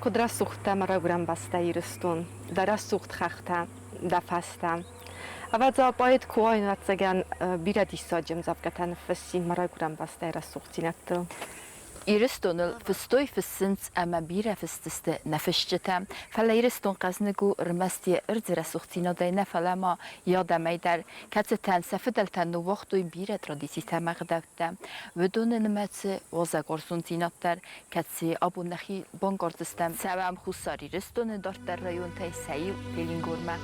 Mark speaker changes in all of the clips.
Speaker 1: Куыд рӕсугъд дӕ мӕ райгуырӕн бӕстӕ Ирыстон, дӕ рӕсугъд хӕхтӕ, дӕ фӕзтӕ. Ӕвӕдза, поэт куы уаин, ӕвӕццӕгӕн, бирӕ диссаджы ӕмдзӕвгӕтӕ ныффыссин мӕ райгуырӕн бӕстӕйы рӕсугъддзинӕдтыл.
Speaker 2: Ирыстоныл фыстой, фыссынц ӕмӕ бирӕ фысдзысты нӕ фысджытӕ. Фӕлӕ Ирыстон хъӕзныг у ӕрмӕст йӕ ӕрдзы рӕсугъддзинадӕй нӕ, фӕлӕ ма йӕ адӕмӕй дӕр, кӕцытӕн сӕ фыдӕлтӕ ныууагътой бирӕ традицитӕ ӕмӕ ӕгъдӕуттӕ. Уыдоны нымӕцы уазӕгуарзондзинад дӕр, кӕцыйы абон нӕхи бангардзыстӕм. Цӕуӕм Хуссар Ирыстоны дарддӕр районтӕй сӕ иу Ленингормӕ.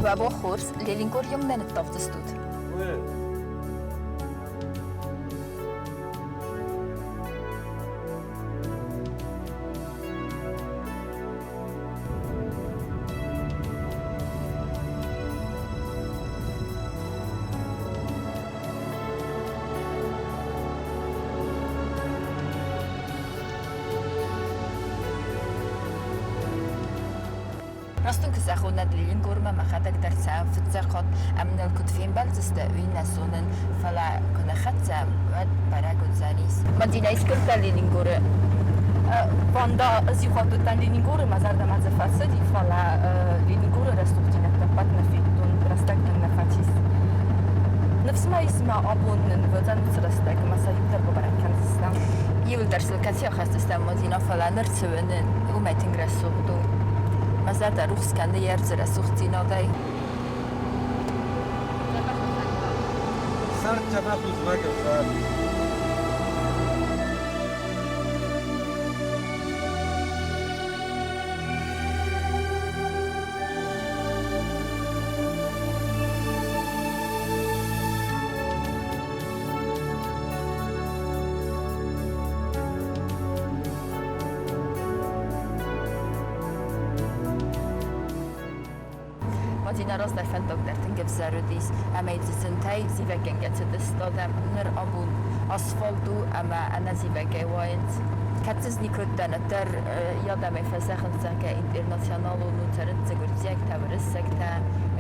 Speaker 2: Уӕ бон хорз, Ленингорьеммӕ ныттавдзыстут? Раст уын куы зӕгъон, нӕ Ленингормӕ мӕхӕдӕг дӕр цӕуын фыццаг хатт ӕмӕ ныл куыд фембӕлдзысты, уый нӕ зонын, фӕлӕ куы ныххӕццӕ, уӕд бӕрӕг уыдзӕнис. Мадинӕ искуыдта Ленингоры?
Speaker 1: Ванда ӕз иу хатт уыдтӕн Ленингоры, мӕ зӕрдӕмӕ дзы фӕцыди, фӕлӕ Ленингоры рӕсугъддзинӕдтӕ ӕппӕт нӕ федтон, рӕстӕг нын нӕ фӕцис. Ныфс ма ис, мӕ абон нын уыдзӕн уыцы рӕстӕг ӕмӕ сӕ иу дӕр бабӕрӕг кӕндзыстӕм.
Speaker 2: Иуылдӕр сыл кӕцы ахӕсдзыстӕм, Мадинӕ, фӕлӕ ныр цы уыны, уымӕй тынг рӕсугъд у. Мӕ зӕрдӕ рухс кӕны йе рдзы рӕсугъддзинадӕй.
Speaker 3: Цард дзӕбӕх у зымӕгыл цард.
Speaker 2: Мадинӕ раздӕр фӕндаг дӕр тынг ӕвзӕр уыдис, ӕмӕ дзы зынтӕй зивӕггӕнгӕ цыдысты адӕм. Ныр абон асфальт у ӕмӕ ӕнӕзивӕгӕй уайынц. Кӕд дзы никуы уыдтӕн, уӕддӕр йӕ адӕмӕй фӕзӕгъынц, зӕгъгӕ, интернационалон у, цӕрынц дзы гуырдзиӕгтӕ, уырыссӕгтӕ,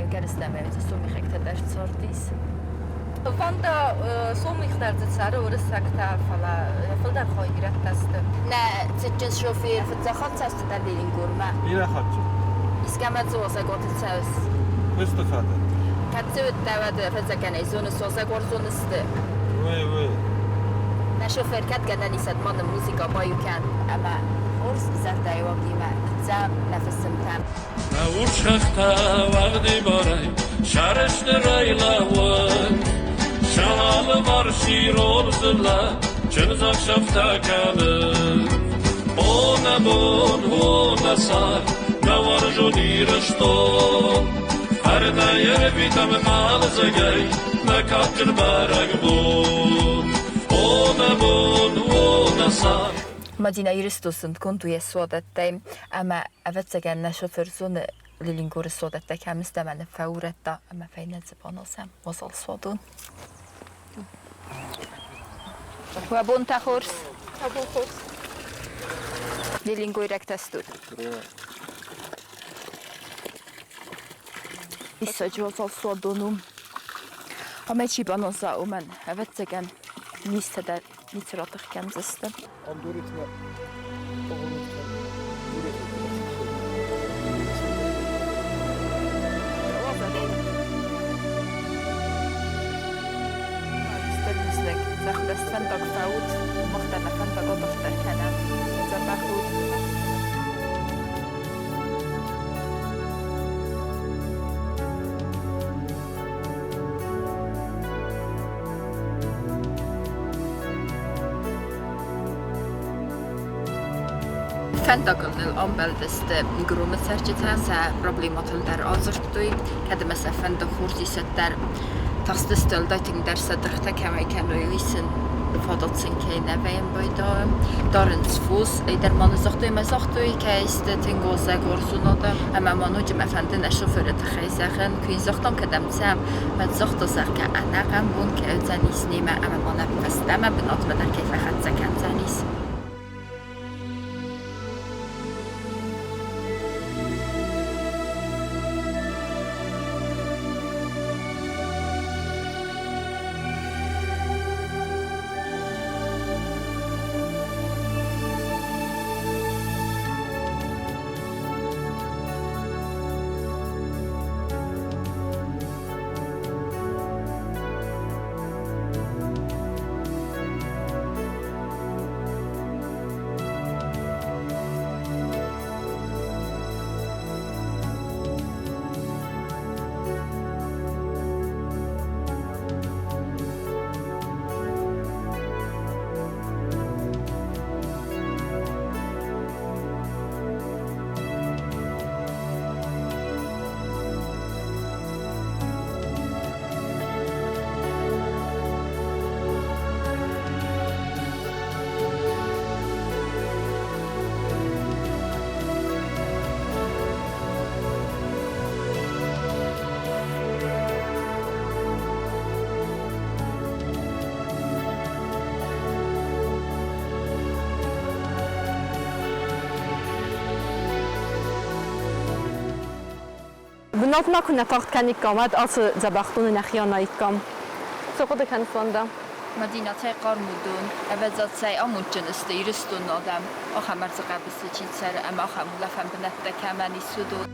Speaker 2: ӕгӕрыстӕмӕй дзы сомихӕгтӕ дӕр цардис.
Speaker 1: Ванда сомих дӕр дзы цӕры уырыссӕгтӕ, фӕлӕ фылдӕр хай ирӕттӕ сты.
Speaker 2: Нӕ цытджын шофер фыццаг хатт цӕстытӕ Ленингормӕ.
Speaker 3: Бирӕ хатт.
Speaker 2: Искӕмӕ дзы уазӕгуаты цӕуыс?
Speaker 3: Куысты фӕдыл.
Speaker 2: Кӕд дзы уыдтӕ, уӕд ӕвӕццӕгӕн ӕй зоныс, уазӕгуарзон сты.
Speaker 3: Уый, уый.
Speaker 2: Нӕ шофер кӕд гӕнӕн ис, ма нын музыкӕ баиу кӕн ӕмӕ хорз зӕрдӕйыуагимӕ ныццӕв нӕ фысымтӕм.
Speaker 4: Нӕ урс хӕхтӕ уӕгъдибарӕй сӕрыстырӕй лӕууынц. Сӕ алыварс ирон дзыллӕ чындзӕхсӕвтӕ кӕнынц. О, нӕ бон, о, нӕ цард, нӕ уарзон Ирыстон! Фӕрнӕй ӕрвитӕм мӕлдзыгӕй нӕ кадджын бӕрӕгбон. О, нӕ бон, о, нӕ цард!
Speaker 2: Мадинӕ Ирыстон зындгонд у йӕ суадӕттӕй, ӕмӕ, ӕвӕццӕгӕн, нӕ шофер зоны Ленингоры суадӕттӕ кӕм сты ӕмӕ нӕ фӕурӕдта ӕмӕ фӕйнӕ дзы баназӕм уазал суадон. Уӕ бонтӕ хорз!
Speaker 1: Уӕ бон хорз!
Speaker 2: Ленингойрӕгтӕ стут? Диссаджы уазал суадон у. Ӕмӕ чи баназа, уымӕн, ӕвӕццӕгӕн, низтӕ дӕр ницы ратых кӕндзысты. Стыр бузныг, зӕхбӕст фӕндаг фӕут, мах дӕр нӕ фӕндаг адарддӕр кӕнӕм. Дзӕбӕх ут! Фӕндагыл ныл амбӕлдысты Громы цӕрджытӕ, сӕ проблемӕтыл дӕр адзырдтой, кӕд ӕмӕ сӕ фӕнды хорз исӕт дӕр. Тыхстысты уӕлдай тынгдӕр сӕ дыргътӕ кӕмӕй кӕной, уый сын Фадат сын кӕй нӕ вӕййы байдайын. Дарынц фос, ӕндӕр ма ныццагътой ӕмӕ загътой, кӕй сты тынг уазӕг уарзон адӕм. Ӕмӕ ма ноджы мӕ фӕнды нӕ шофыры тыххӕй зӕгъын, куы йын загътам, кӕдӕм цӕм, уӕд загъта, зӕгъгӕ, ӕнӕхъӕн бон кӕй уыдзӕнис немӕ ӕмӕ ма нӕ фӕстӕмӕ бынатмӕ дӕр кӕй фӕхӕццӕ кӕндзӕнис.
Speaker 1: Бынатмӕ куы нӕ тагъд кӕниккам, уӕд ацы дзӕбӕхдоны нӕхи анаиккам. Цы хъуыды кӕныс, Ванда?
Speaker 2: Мадинӕ, цӕй хъарм уыдон, ӕвӕдза, цӕй амондджын сты Ирыстоны адӕм, ахӕм ӕрдзы хъӕбысы чи цӕры ӕмӕ ахӕм улӕфӕн бынӕттӕ кӕмӕн ис, уыдон.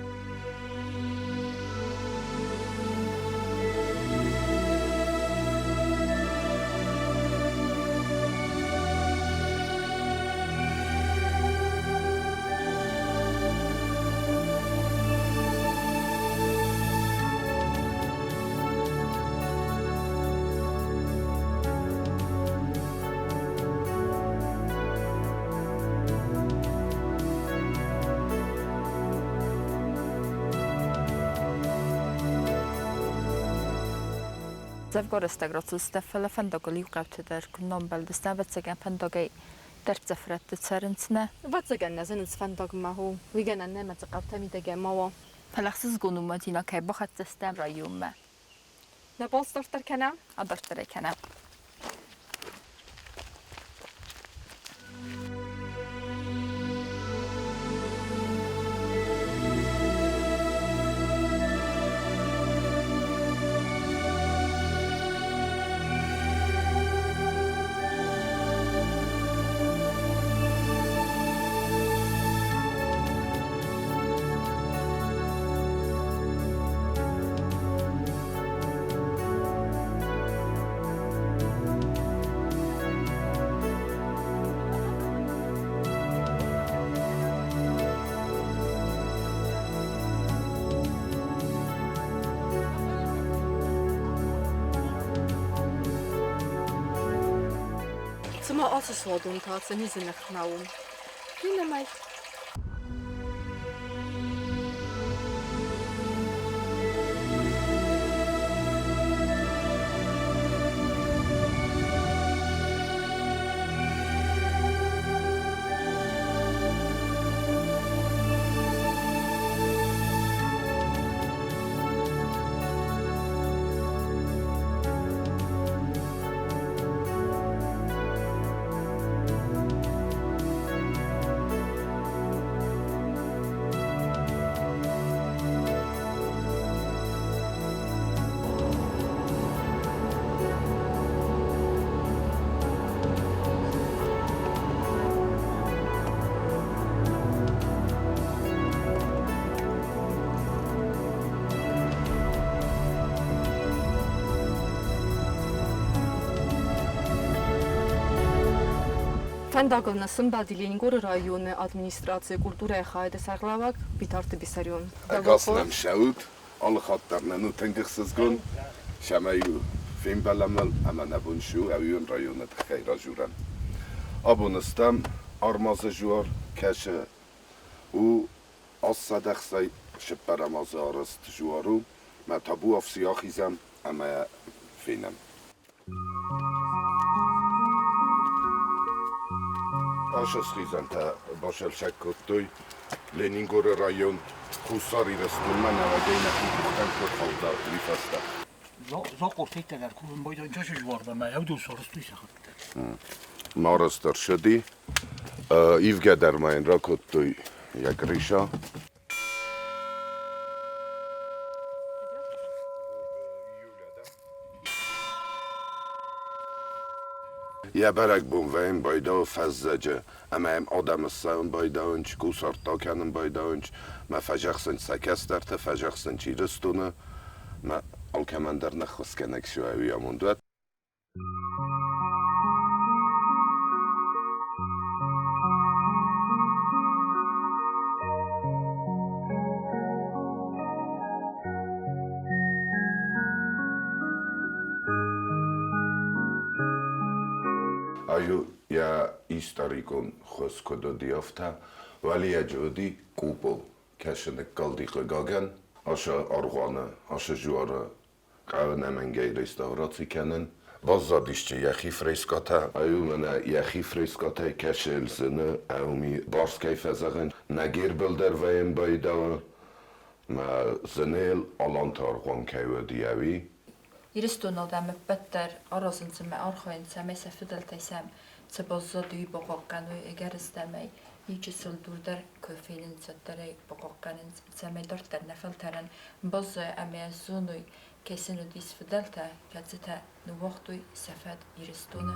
Speaker 2: Дзӕвгар рӕстӕг рацыдысты, фӕлӕ фӕндагыл иу хъӕуты дӕр куы нӕ ӕмбӕлдысты, ӕвӕццӕгӕн, фӕндагӕй дӕрддзӕф рӕтты цӕрынц, нӕ?
Speaker 1: Ӕвӕццӕгӕн, нӕ зынынц фӕндагмӕ, у. Уый гӕнӕн нӕ ӕмӕ дзы хъӕутӕ мидӕгӕй ма уа.
Speaker 2: Фӕлӕ ӕхсызгон у, Мадинӕ, кӕй бахӕццӕ стӕм районмӕ.
Speaker 1: Нӕ балц дарддӕр кӕнӕм?
Speaker 2: Адарддӕр ӕй кӕнӕм.
Speaker 1: Цыма ацы суадон та цы низы ныхмӕ у? Иннӕмӕй. Фӕндагыл нӕ сымбӕлди Ленингоры районы администрацийы культурӕйы хайады сӕргълӕууӕг Битарты Бессарион.
Speaker 5: Ӕгас нӕм цӕут, алы хатт дӕр нын у тынг ӕхсызгон, цӕмӕй-иу фембӕлӕм ӕмӕ нӕ бон цы у, ӕуион районы тыххӕй радзурӕм. Абон стӕм Армазы жуар, кӕцы у 860 цыппӕрӕм азы арӕзт жуар у. Мӕ табуафси ахизӕм ӕмӕ фенӕм. Ашы схизӕнтӕ басӕлсӕг кодтой Ленингоры район Хуссар Ирыстонмӕ нӕуӕгӕй нӕхи къухтӕм куы рхаудта, уый фӕстӕ.
Speaker 6: Зокъортӕ дӕр кувын байдайын чысыл ӕмӕ ӕвдул сарӕзтой сӕхӕдтӕ.
Speaker 5: Мараз дӕр ссыди, ивгӕ дӕр ма йын ракодтой йӕ крыша. Йӕ бӕрӕгбон вӕййын байдауы фӕззӕджы, ӕмӕ йӕм адӕмы ссӕуын байдауынц, кусарт акӕнын байдауынц, мӕ фӕзӕхсынц сӕ кӕстӕртӕ, фӕзӕхсынц Ирыстоны, мӕ алкӕмӕн дӕр ныххуысгӕнӕг суа, уый амонд уӕд. Аю йӕ историкон хуыз куыд уыди, афтӕ уӕлейаджы уыди купол, кӕсы ныккалди хъыгагӕн, ашы аргъуаны, ашы жуары ӕнӕмӕнгӕй реставраци кӕнын. Баззадисчы йӕхи фрескӕтӕ. Ай у мӕнӕ йӕхи фрескӕтӕй кӕсы Эльзыны, ӕуми барс кӕй фӕзӕгъын. Нӕ гербыл дӕр вӕййӕм байдауы, мӕ зынел аланты аргъуан кӕй уыди, ӕви?
Speaker 2: Ирыстоны адӕм ӕппӕт дӕр аразынц ӕмӕ архайынц, цӕмӕй сӕ фыдӕлтӕй сӕм цы баззад, уый бахъахъхъӕной, ӕгӕрыстӕмӕй иу чысыл дур дӕр куы фенынц, уӕддӕр ӕй бахъахъхъӕнынц, цӕмӕй дарддӕр нӕ фӕлтӕрӕн баззайа ӕмӕ йӕ зоной, кӕй сын уыдис фыдӕлтӕ, кӕцытӕ ныууагътой сӕ фӕд Ирыстоны.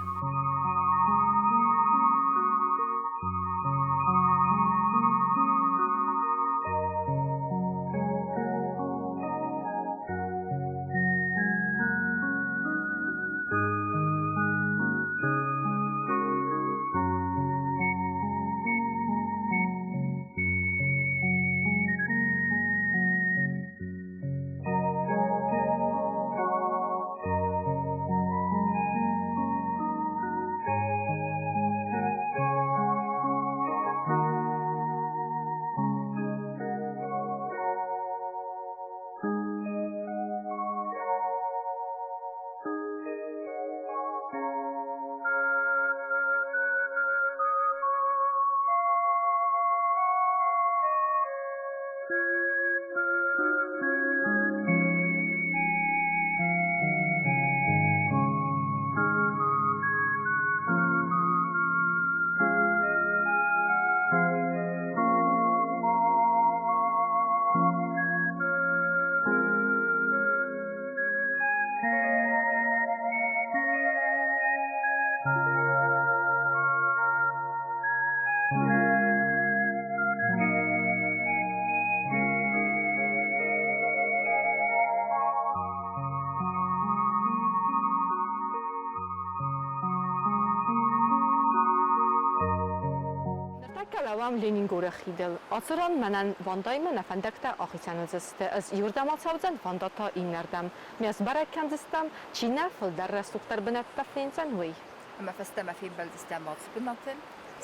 Speaker 1: Ныртӕккӕ лӕууӕм Ленингоры хидыл. Ацы ран мӕнӕн Вандаймӕ нӕ фӕндӕгтӕ ахицӕн уыдзысты. Ӕз иуырдӕм ацӕудзӕн, Ванда та иннӕрдӕм. Ме сбӕрӕг кӕндзыстӕм, чи нӕ фылдӕр рӕсугъддӕр бынӕттӕ фендзӕн, уый.
Speaker 2: Ӕмӕ фӕстӕмӕ фембӕлдзыстӕм ацы бынаты,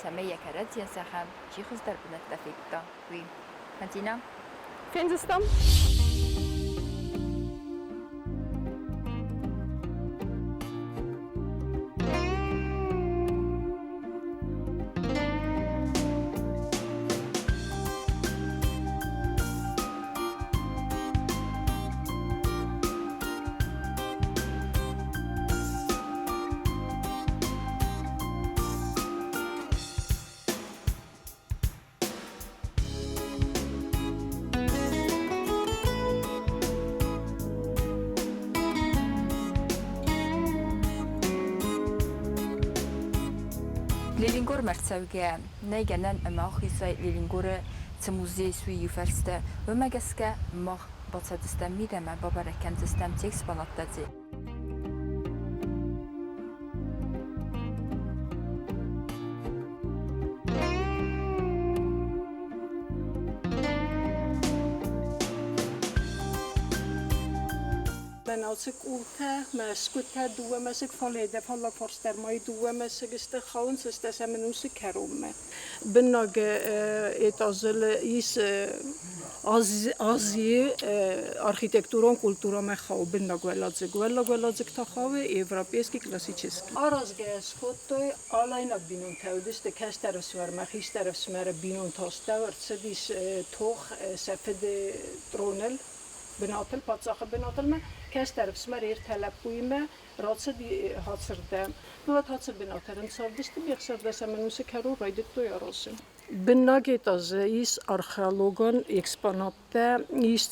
Speaker 2: цӕмӕй йӕ кӕрӕдзийӕн зӕгъӕм, чи хуыздӕр бынӕттӕ федта, уый. Мадинӕ?
Speaker 1: Фендзыстӕм.
Speaker 2: Ленингормӕ рцӕугӕ нӕй гӕнӕн ӕмӕ ахизай Ленингоры цы музей суй иуфӕрсты, уымӕ гӕсгӕ мах бацӕудзыстӕм мидӕмӕ, бабӕрӕг кӕндзыстӕм цы экспонаттӕ дзы.
Speaker 7: Мӕнӕ Ацы къултӕ, мӕсгуытӕ, дыууӕ мӕсыг фалейдӕ, фаллаг фарс дӕр ма дыууӕ мӕсыг сты, хауынц ӕстдӕсӕм ӕнусы кӕронмӕ. Быннаг этажыл ис Азийы архитектурон культурӕмӕ хауы быннаг уӕладзыг. Уӕллаг уӕладзыг та хауы европейский классический. Аразгӕ скодтой алайнаг бинонтӕ уыдысты кӕстӕр ӕфсымӕрмӕ, хистӕр ӕфсымӕры бинонты астӕу ӕрцыдис тох сӕ фыды троныл, бынатыл, паддзахы бынатылмӕ. Кӕстӕр ӕфсымӕр ӕртӕ лӕппуимӕ рацыди Хацыртӕм. Науӕд Хацыр бынаты ӕрӕнцадысты, ме хсӕрдӕсӕм ӕнусы кӕрон райдыдтой аразын. Быннаг этажы ис археологон экспонаттӕ, ис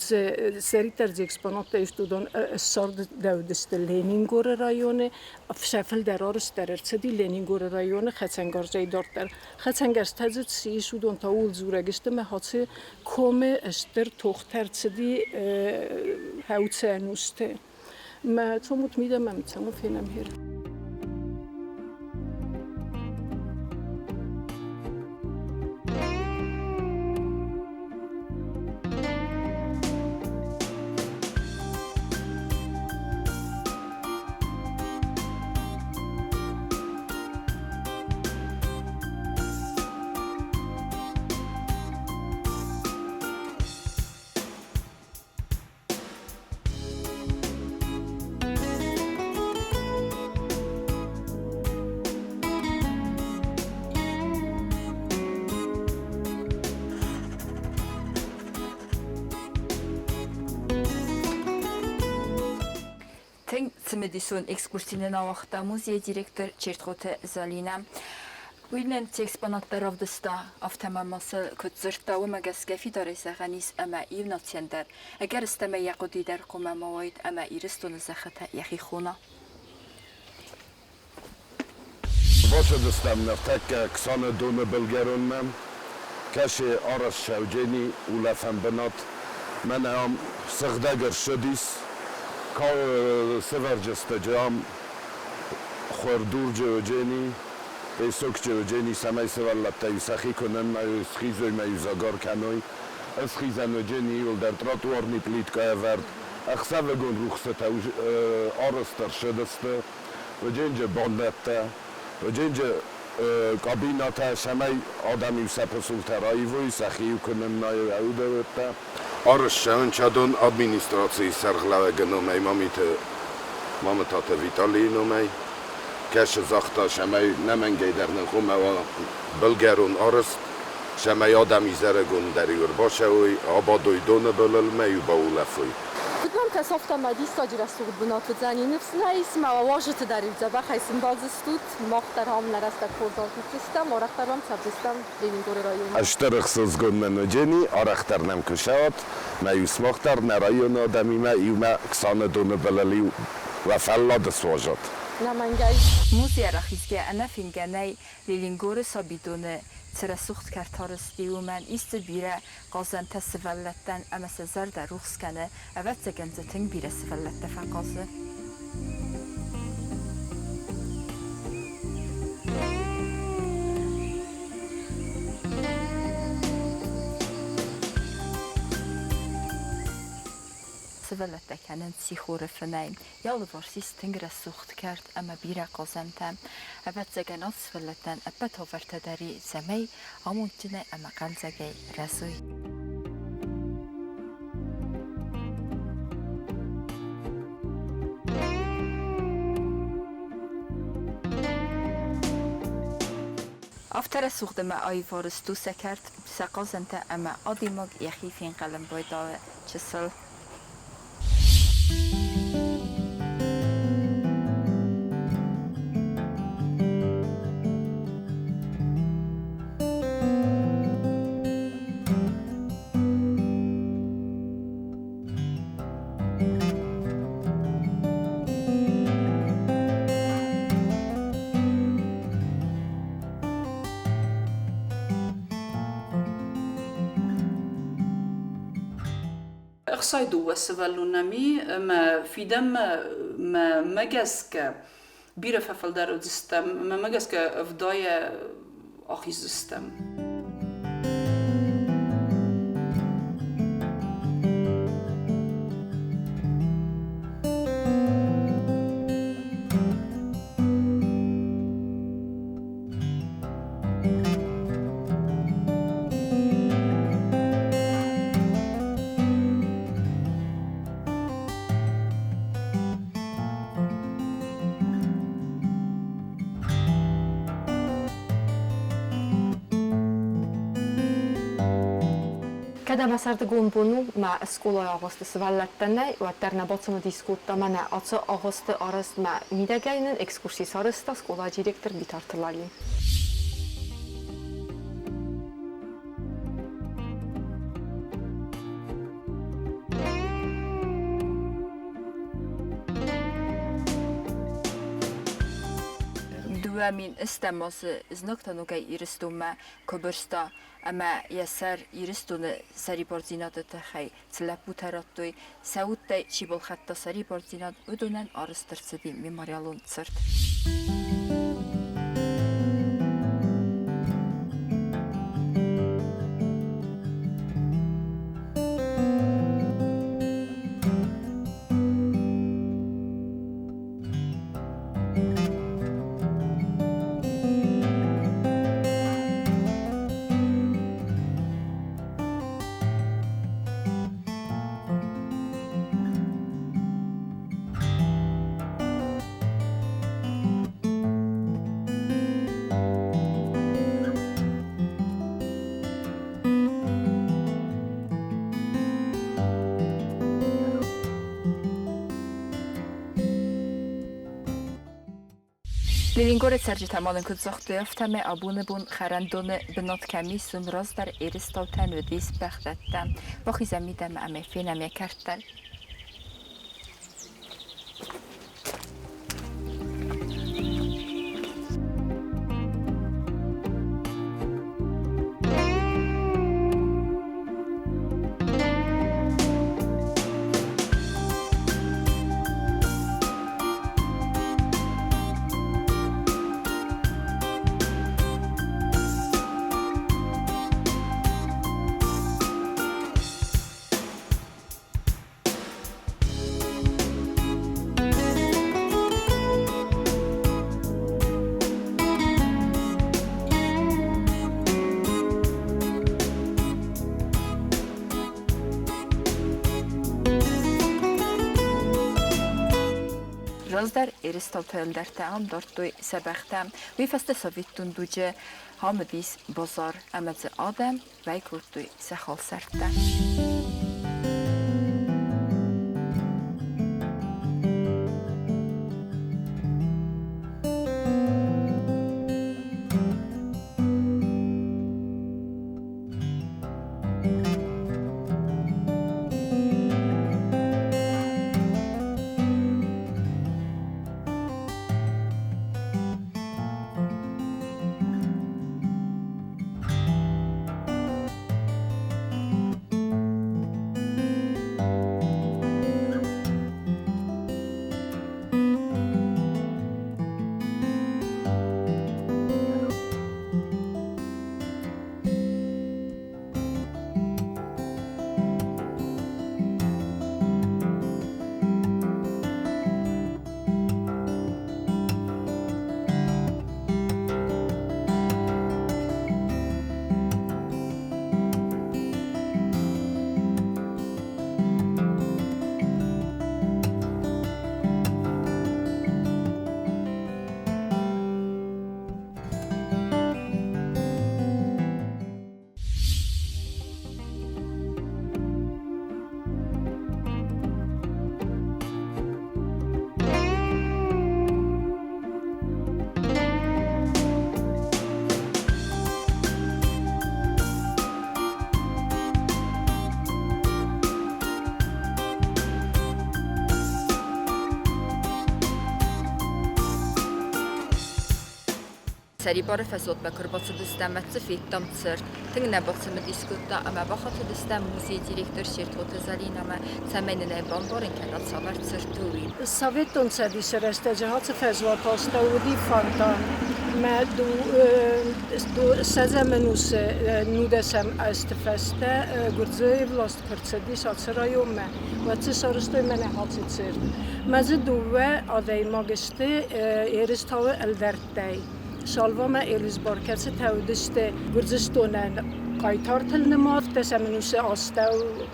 Speaker 7: цӕриддӕр дзы экспонаттӕ ист уыдон ссардӕуыдысты Ленингоры районы, сӕ фылдӕр арӕзт дӕр ӕрцыди Ленингоры районы хӕцӕнгарзӕй дарддӕр. Хӕцӕнгӕрзтӕ дзы цы ис, уыдон та ууыл дзурӕг сты, ӕмӕ Хаци комы стыр тохтӕ ӕрцыди хӕуцы ӕнусты. Мӕ цомут мидӕмӕ, цӕмӕ фенӕм хер.
Speaker 2: Тынг цымыдисон экскурси нын ауагъта музейы директор Чертхъоты Зӕлинӕ. Уый нын цы экспонаттӕ равдыста, афтӕ ма ма сӕ куыд дзырдта, уымӕ гӕсгӕ фидарӕй зӕгъӕн ис, ӕмӕ иу нацийӕн дӕр, ӕгӕрыстӕмӕй йӕ хъуыди дӕр хъуамӕ ма уаид ӕмӕ Ирыстоны зӕххытӕ йӕхи хона.
Speaker 5: Бацыдыстӕм ныртӕккӕ Ксаны доны былгӕронмӕ. Кӕсы арӕзт Шӕуджени улӕфӕн бынат. Мӕнӕ ам сыгъдӕг ӕрсыдис. Сывӕрджыстӕджы ам хуырдурджы Уджени, песокджы Уджени, цӕмӕй сывӕллӕттӕ-иу сӕхи куы ныннайой, схизой мӕ-иу дзӕгӕр кӕной. Ысхизӕн Уджени иуылдӕр тротуарный плиткӕ ӕвӕрд. Ӕхсӕвыгон рухсытӕ арӕзт ӕрцыдысты. Удженджы бандӕттӕ, Удженджы кабинӕтӕ, цӕмӕй адӕм-иу сӕ пысултӕ раивой, сӕхи-иу куы ныннайой, ӕудӕуӕттӕ. Арӕзт администрацийы сӕргълӕууӕгы номӕй Мамиты Мамытаты Виталийы номӕй кӕсы загъта, цӕмӕй нӕмӕнгӕй дӕр нын хъуамӕ уа былгӕрон арӕзт, цӕмӕй адӕм изӕрыгон дӕр-иу ӕрбацӕуой, абадой доны былыл мӕ-иу баулӕфой.
Speaker 1: Куыд мӕм кӕсы, афтӕ ма диссаджы рӕсугъд бынат уыдзӕни. Ныфс нӕ ис, мӕ уазджыты дӕр-иу дзӕбӕхӕй сымбӕлдзыстут. Мах дӕр ам нӕ рӕстӕг хорз арвитдзыстӕм, арӕхдӕр уӕм цӕрдзыстӕм Ленингоры районы.
Speaker 5: Стыр ӕхсызгон мын уыдзӕни, арӕхдӕр нӕм куы цӕуат, мӕ-иу сымах дӕр нӕ районы адӕмимӕ иумӕ Ксаны доны былыл-иу уӕ фӕллад суазат.
Speaker 1: Нӕмӕнгӕй.
Speaker 2: Музейӕ рахизгӕ ӕнӕфенгӕ нӕй Ленингоры сабидоны цы рӕсугъд кӕрт арӕзти, уымӕн ис дзы бирӕ хъазӕнтӕ сывӕллӕттӕн ӕмӕ сӕ зӕрдӕ рухс кӕны, ӕвӕццӕгӕн дзы тынг бирӕ сывӕллӕттӕ фӕхъазы. Сывӕллӕттӕ кӕнынц сихоры фынӕй. Йӕ алыварс ис тынг рӕсугъд кӕрт ӕмӕ бирӕ хъазӕнтӕ. Ӕвӕццӕгӕн, ацы сывӕллӕттӕн ӕппӕт уавӕртӕ дӕр и, цӕмӕй амондджынӕй ӕмӕ хъӕлдзӕгӕй рӕзой. Афтӕ рӕсугъд ӕмӕ аиварӕзт у сӕ кӕрт, сӕ хъазӕнтӕ ӕмӕ адӕймаг йӕхи фенхъӕлын байдайы чысыл.
Speaker 8: 62 сывӕллонӕми ӕмӕ фидӕнмӕ мӕ гӕсгӕ бирӕ фӕфылдӕр уыдзыстӕм, мӕ гӕсгӕ ӕвдайӕ ахиздзыстӕм.
Speaker 1: Кӕд ӕмӕ сӕрдыгон бон у, мӕ скъолайы агъуысты сывӕллӕттӕ нӕй, уӕддӕр нӕ бацымыдис кодта мӕнӕ ацы агъуысты арӕзтмӕ. Мидӕгӕй нын экскурси сарӕзта скъолайы директор Битарты Лали.
Speaker 2: 2010 азы знӕгтӕ ногӕй Ирыстонмӕ куы бырста ӕмӕ йӕ сӕр Ирыстоны сӕрибардзинады тыххӕй цы лӕппутӕ радтой, сӕ удтӕй чи балхӕдта сӕрибардзинад, уыдонӕн арӕзт ӕрцыди мемориалон цырт. Ленингоры цӕрджытӕ ма нын куыд загътой, афтӕмӕй абоны бон хӕрӕндоны бынат кӕм ис, уым раздӕр Эрыстаутӕн уыдис бӕхдӕттӕ. Бахизӕм мидӕмӕ ӕмӕ фенӕм йӕ кӕрт дӕр. Раздӕр Эрыстауты ӕлдӕрттӕ ам дардтой сӕ бӕхтӕ. Уый фӕстӕ советон дуджы ам уыдис базар ӕмӕ дзы адӕм уӕй кодтой сӕ халсӕрттӕ. Сӕрибары фӕзуатмӕ куы ӕрбацыдыстӕм ӕмӕ дзы федтам цырт. Тынг нӕ бацымыдис кодта ӕмӕ бахатыдыстӕм музейы директор Сертгъоты Зӕлинӕмӕ, цӕмӕй нын ӕй бамбарын кӕна, цавӕр цырт у, уый.
Speaker 7: Советон Цӕдисы рӕстӕджы ацы фӕзуат астӕу уыди фонтан. Мӕ ссӕдзӕм ӕнусы нудӕсӕм азты фӕстӕ Гуырдзыйы власт куы ӕрцыдис ацы районмӕ, уӕд дзы сарӕзтой мӕнӕ ацы цырт. Мӕ дзы дыууӕ адӕймаг сты Ерыстауы ӕлдӕрттӕй. Шалвамӕ Элизбар, кӕцытӕ уыдысты Гуырдзыстонӕн хъайтартыл нымад, дӕсӕм ӕнусы астӕу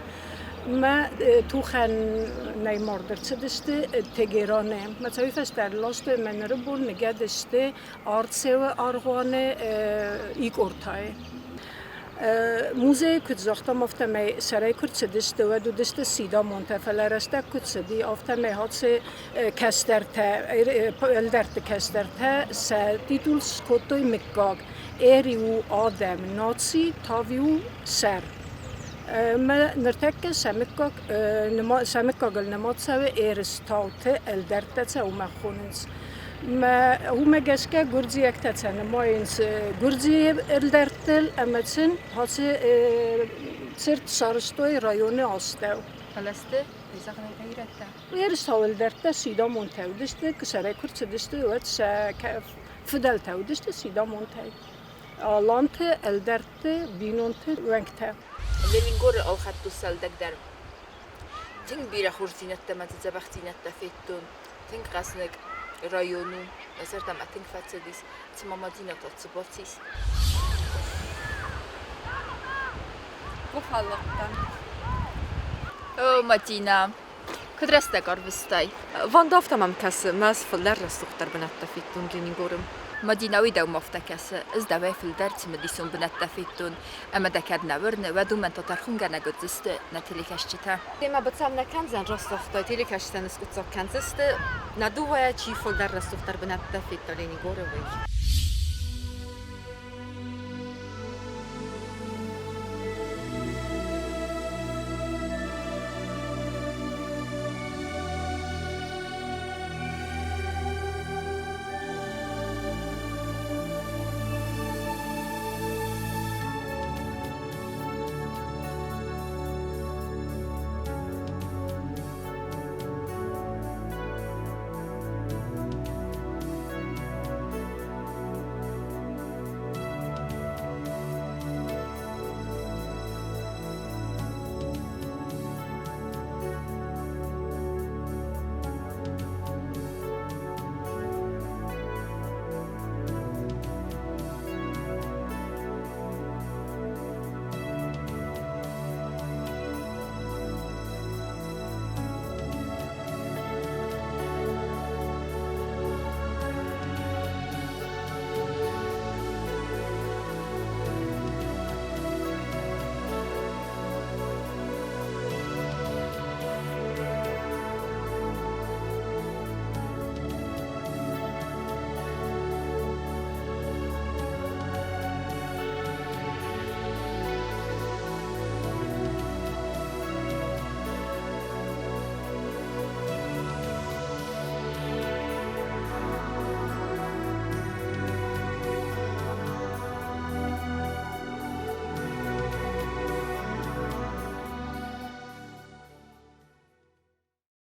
Speaker 7: мӕ тухӕн нӕй мард ӕрцыдысты Тегераны. Мӕ цӕуы фӕстӕ ӕрластой мӕ ныры бон ныгӕд сты Арцеуы аргъуаны Икъортайы. Музейы куыд загътам, афтӕмӕй сӕрӕй куы рцыдысты, уӕд уыдысты сидамонтӕ, фӕлӕ рӕстӕг куыд цыди, афтӕмӕй хатт кӕстӕртӕ, ӕлдӕртты кӕстӕртӕ сӕ титул скодтой мыггаг. Эри у адӕм, наци, тави у сӕр. Ӕмӕ ныртӕккӕ сӕ мыггаг, сӕ мыггагыл нымад цӕуы Эрыстауты ӕлдӕрттӕ сӕ уымӕ хонынц. Мӕ уымӕ гӕсгӕ гуырдзиӕгтӕ сӕ нымайынц гуырдзыйы ӕлдӕрттыл ӕмӕ сын ацы цырт сарӕзтой районы астӕу.
Speaker 2: Фӕлӕ сты, зӕгъын ирӕттӕ.
Speaker 7: Ерыстау ӕлдӕрттӕ сидамонтӕ уыдысты, сӕрӕй куы рцыдысты, уӕд сӕ фыдӕлтӕ уыдысты сидамонтӕй. Аланты ӕлдӕртты бинонты уӕнгтӕ.
Speaker 2: Ленингоры ӕлхӕдтой сӕлдӕгдӕр. Тынг бирӕ хорздзинӕдтӕ ӕмӕ дзы дзӕбӕхдзинӕдтӕ федтон. Тынг хъӕзныг район у. Мӕ зӕрдӕмӕ тынг фӕцыдис. Цыма Мадинӕ та цы бацис.
Speaker 1: Къухалыгъдтӕн.
Speaker 2: О, Мадинӕ, куыд рӕстӕг ӕрвыстай?
Speaker 9: Ванда афтӕ мӕм кӕсы, мӕ ӕз фылдӕр рӕсугъддӕр бынӕттӕ федтон Ленингоры.
Speaker 2: Мадинӕ, уый дӕумӕ афтӕ кӕсы, ӕз дӕуӕй фылдӕр цымыдисон бынӕттӕ федтон, ӕмӕ дӕ кӕд нӕ уырны, уӕд уымӕн та тӕрхонгӕнӕг уыдзысты нӕ телекӕсджытӕ.
Speaker 9: Темӕ быцӕу нӕ кӕндзӕн, раст загътай, телекӕсджытӕ ныскъуыддзаг кӕндзысты, нӕ дыууӕйӕ чи фылдӕр рӕсугъддӕр бынӕттӕ федта Ленингоры, уый.